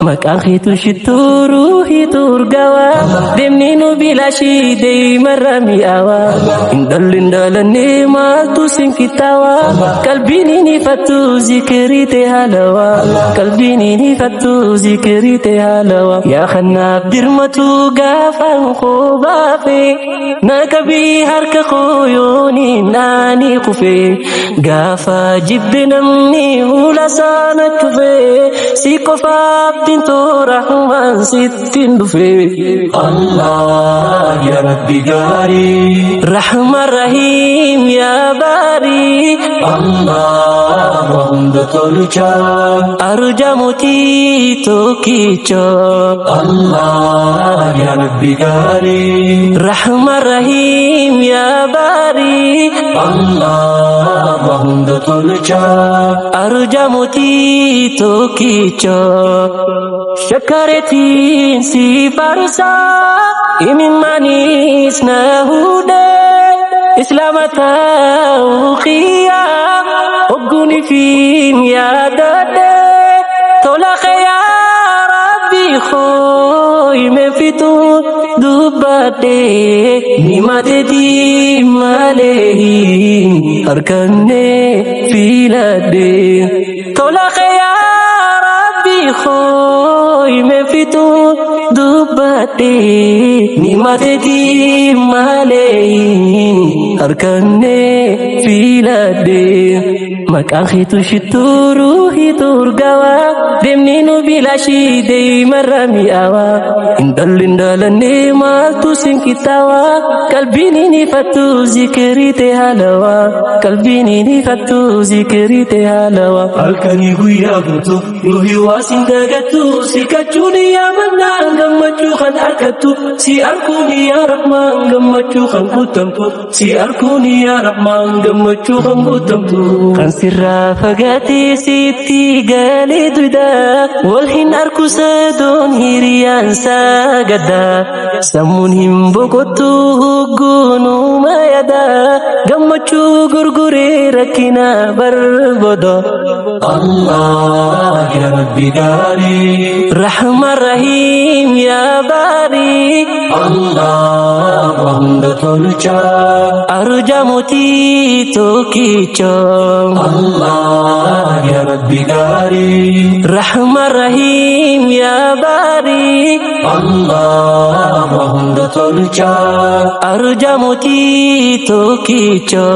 Maqaan keetu shittuu ruuhiitu urgaawaa deemni nu bilaashii deemarra mi'aawaa hin dhalli hin dhalanne maaltu sin qixxaawaa qalbiin hin ifattu zikirii ta'e haalawaa qalbiin hin ifattu zikirii ta'e haalawaa yaa kanaaf birmatu gaafa koo baafe na qabii harka koo yooniin naanii kufe gaafa jibbe namni hula saana cufe si qofaaf rahmaan sittiin dhufe. Allah ya Rabbi gaarii. Rahmaan Rahiim yaa baarii. Allah waa hunda tolchaa. Arja mootii tokkicha. Allah ya Rabbi gaarii. Rahmaan Rahiim yaa baarii. Allah waa hunda tolchaa. Arja mootii tokkicha. Shakkareetiin si faarsaa imimaanis na hudhee islaama ta'uu qiyyaa hogguun ifiin yaadadhee tola yaa rabbi hoo fitu dubbadhee ni mateetii malee harkannee filadhee tola yaa rabbi hoo fitu dubbadhee ni mateetii malee harkannee filadhee maqaan keetu shittuu ruuhiitu urgaawaa deemni nu bilaashii deemarra mi'aawaa hin dhalli hin dhalanne maaltu sin qixxaawaa qalbiin hin ifattu zikirii ta'e haalawaa qalbiin hin ifattu zikirii ta'e haalawaa Halkanii guyyaa guutuu ruuhii waa sin dagattu si kachuun yaa mannaan gammachuu kan argattu si arguun yaa rahmaan gammachuu kan guutamtu si arguun yaa rahmaan gammachuu kan guutamtu. Kan sirraa fagaatee sitti galee duda wal hin arku sadoon hiriyaan sagadda sammuun hin boqottu hogguunuma yaada gammachuu gurguree rakkina barbooda. Allah ya Rabbi gaarii. Rahmaan Rahiim yaa baarii. Allah waa hunda tolchaa. Arja mootii tokkicha. Allah ya Rabbi gaarii. Rahmaan Rahiim yaa baarii. Allah waa hunda tolchaa. Arja mootii tokkicha.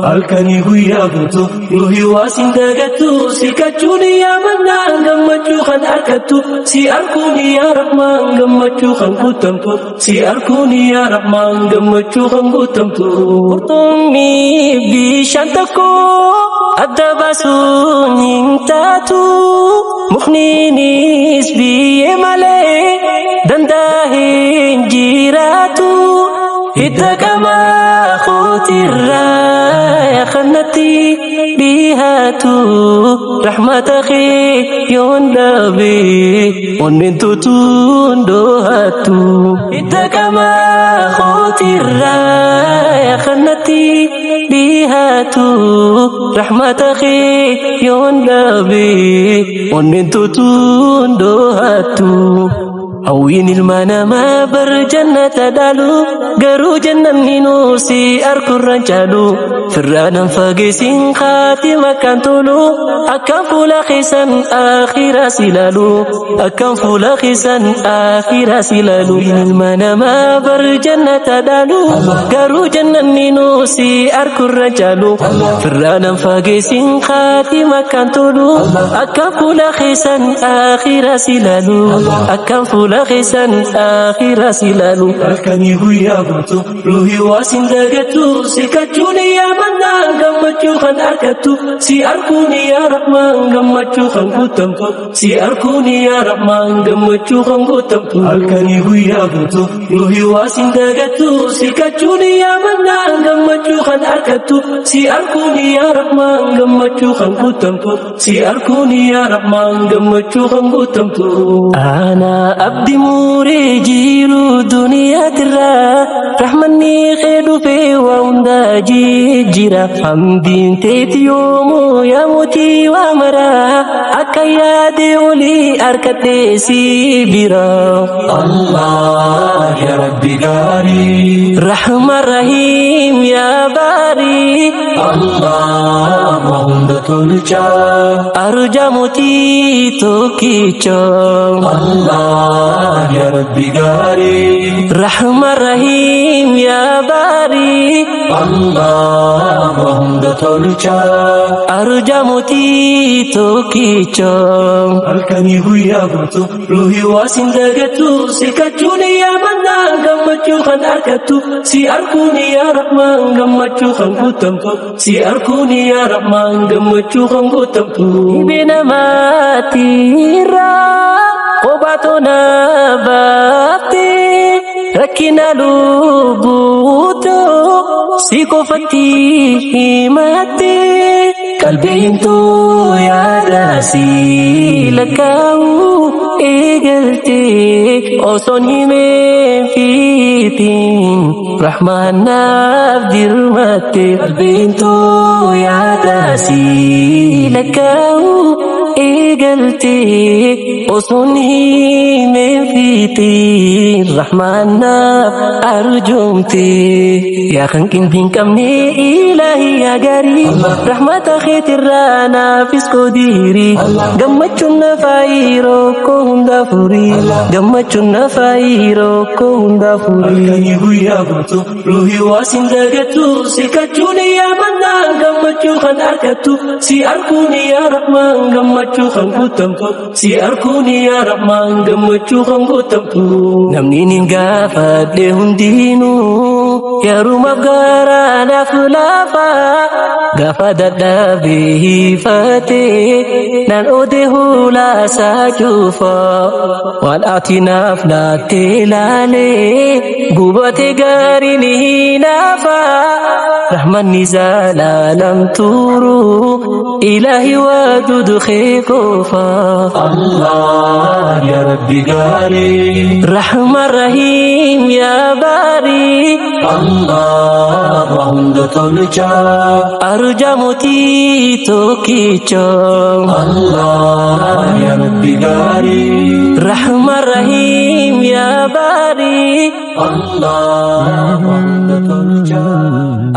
Halkanii guyyaa guutuu ruuhii waa sin dagattu si kachuun yaa mannaan gammachuu kan argattu si arguun yaa rahmaan gammachuu kan guutamtu si arguun yaa rahmaan gammachuu kan guutamtu. Qurxummii bishaan tokko adda baasuun hin taatu mukniinis biyyee malee dandaa hin jiraatu. Hidda qamaa kootirraa kanatti dhihaatu rahmata kee yoon dhabe onneen tutuun dhohatu. Hidda qamaa kootirraa kanatti dhihaatu rahmata kee yoon dhabe onneen tutuun dhohatu. Hawwiin ilma namaa bar jannata dhaalu garuu jannanni nuusi arkurran caalu firraanan fageessin kaatima kan tolu akkam fuula keessan akhiraa si ilaalu akkam fuula keessan akhiraa si ilaalu. Ilma namaa bar jannata dhaalu garuu jannanni nuusi arkurran caalu firraanan fageessin kaatima kan tolu akkam fuula keessan akhiraa si ilaalu akkam fuula keessan akhiraa si ilaalu. Halkanii guyyaa guutuu ruuhii waa sin dagattu si kachuun yaa mannaan gammachuu kan argattu si arguun yaa rahmaan gammachuu kan guutamtu si arguun yaa rahmaan gammachuu kan guutamtu. Halkanii guyyaa guutuu ruuhii waa sin dagattu si kachuun yaa mannaan gammachuu kan argattu si arguun yaa rahmaan gammachuu kan guutamtu si arguun yaa rahmaan gammachuu kan guutamtu. Ana Abdi muuree jiru duniyaatirraa rahmanni kee dhufee waa hundaa jijjiira. Hamdiin teeti yoomuu yaa mootii waa maraa akka yaade olii harkadhee si bira. Allah ya Rabbi gaarii. Rahman Rahiim yaa baarii. Allah waa hunda tolchaa. Arja mootii tokkicha. Allah ya Rabbi gaarii. Rahman Rahiim yaa baarii. Allah waa hunda tolchaa. Arja mootii tokkicha. Halkanii guyyaa guutuu ruuhii waa sin dagattu si kachuun yaa mannaan gammachuu kan argattu si arguun yaa rahmaan gammachuu kan guutamtu si arguun yaa rahmaan gammachuu kan guutamtu. Dhibee namaatirraa kophaatoo na baaftee rakkina lubbuutoo si qofatti himattee qalbiin too yaada si lakkaa'u eegaltee osoon himeen fiitiin rahmaan naaf dirmatte qalbiin too yaada si lakkaa'u eegaltee osoon himeen fiitiin rahmaan naaf arjoomte yaa kan qindiin qabne ilaahi yaa gaarii rahmata keetirraa naafis qodiiri gammachuun na faayiroo koo hunda furii gammachuun na faayiroo koo hunda furii. Halkanii guyyaa guutuu ruuhii waa sin dagattu si kachuun yaa mannaan gammachuu kan argattu si arguun yaa rahmaan gammachuu kan guutamtu si arguun yaa rahmaan gammachuu kan guutamtu. Namni nin gaafadhe hundinuu yerumaaf garaa naaf laafa gaafa dadhabee hiifatee nan oode hulaasaa cufa waan ati naaf laattee laalee gubate gaariin hinaafa rahmanni zalaalam turu ilaahi waduud kee qofa. Allah ya Rabbi gaarii. Rahman Rahiim yaa baarii. Allah waa hunda tolchaa. Arja mootii tokkicha. Allah ya Rabbi gaarii. Rahman Rahiim yaa baarii. Allah waa hunda tolchaa.